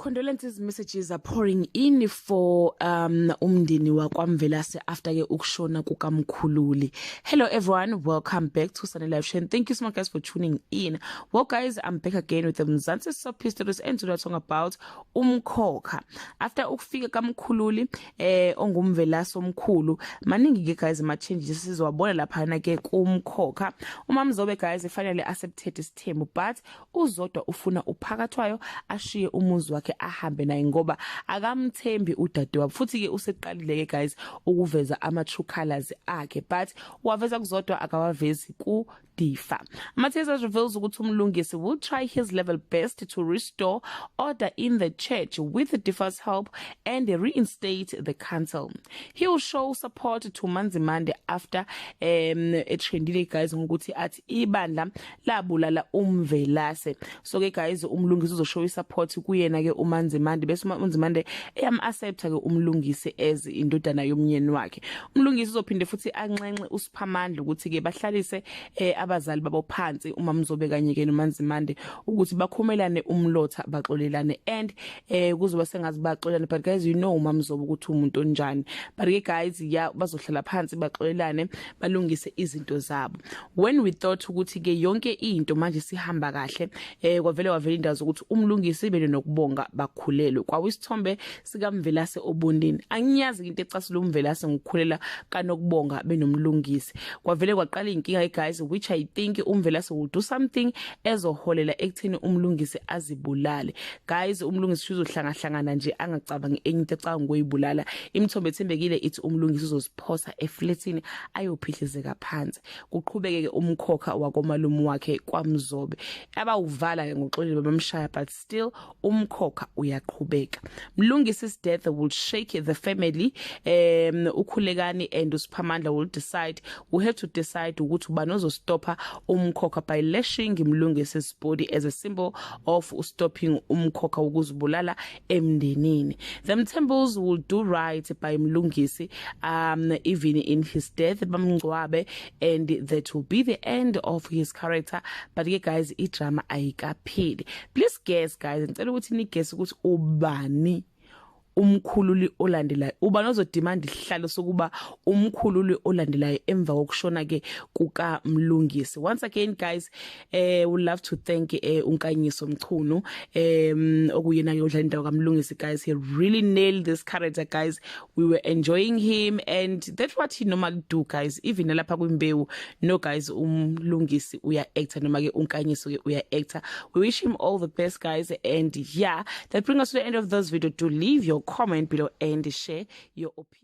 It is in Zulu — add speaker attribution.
Speaker 1: Condolences messages are pouring in for umndeni wakwaMvelase after ke ukushona kukaMkhululi. Hello everyone, welcome back to Sunday Live Show and thank you so much, guys, for tuning in. Well guys, I'm back again with the Mzansi Soapie Stories and today we're talking about Umkhokha. After ukufika kaMkhululi onguMvelase omkhulu, maningi ke guys ama changes sizowabona lapha na ke kuMkhokha. UMamzobe guys finally accepted isithembu, but uZodwa ufuna uPhakathwayo ashiye umuzi wakhe ahambe naye ngoba akamthembi udadewabo. Futhi ke useqalile ke guys ukuveza ama true colors akhe, but waveza kuZodwa, akawavezi ku Difa. Matheza reveals ukuthi uMlungisi will try his level best to restore order in the church with Difa's help and reinstate the council. He will show support to Manzimande after etrendile guys ngokuthi athi ibandla labulala uMvelase. So ke guys, uMlungisi uzoshow support kuyena ke uManzimande, bese uManzimande eyam accept ke uMlungisi as indodana yomnyeni wakhe. UMlungisi uzophinde futhi anxenxe uSiphamandla ukuthi ke bahlalise abazali babo phansi, uma Mzobe kanye ke noManzimande, ukuthi bakhumelane umlotha, baxolelane, and kuzoba sengazi baxolelane, but guys, you know uMamzobe ukuthi umuntu onjani. But ke guys, yeah, bazohlala phansi, baxolelane, balungise izinto zabo. When we thought ukuthi ke yonke into manje sihamba kahle, kwavele wavela indawo zokuthi uMlungisi bene noKubonga bakhulelwe. Kwawisithombe sikaMvelase obondeni. Angiyazi into ecasula uMvelase ngokukhulela kaNokubonga benoMlungisi. Kwavele kwaqala inkinga guys, which I think uMvelase will do something ezoholela ekutheni uMlungisi azibulale. Guys, uMlungisi uzohlanga hlangana nje, angacabangi enye into, ecabanga ukuyibulala. Imithombo ethembekile ithi uMlungisi uzoziphosa eflatini, ayophihlizeka phansi. Kuqhubeke ke umkhokha wakomalume wakhe kwaMzobe abawuvala ke ngoxolile, bamshaya, but still umkhokha uyaqhubeka. Mlungisi's death will shake the family. UKhulekani and uSiphamandla will have to decide ukuthi ubani ozostopha umkhokha by lashing Mlungisi's body as a symbol of stopping umkhokha ukuzibulala emndenini. The Mthembus will do right by Mlungisi even in his death, bamngcwabe, and that will be the end of his character. But ke guys, idrama ayikapheli. Please guess guys, ngicela ukuthi ni guess ukuthi ubani umkhululi olandelayo, ubani ozodemand isihlalo sokuba umkhululi olandelayo emva kokushona ke kuka Mlungisi. Once again guys, we love to thank uNkanyiso Mchunu okuyena ke odlala indawo kaMlungisi. Guys, he really nailed this character. Guys, we were enjoying him and that's what he normally do, guys, even lapha kwiMbewu. No guys, uMlungisi uya actor, noma ke uNkanyiso ke uya actor. We wish him all the best, guys, and yeah, that brings us to the end of this video. Do leave your comment below and share your opinion.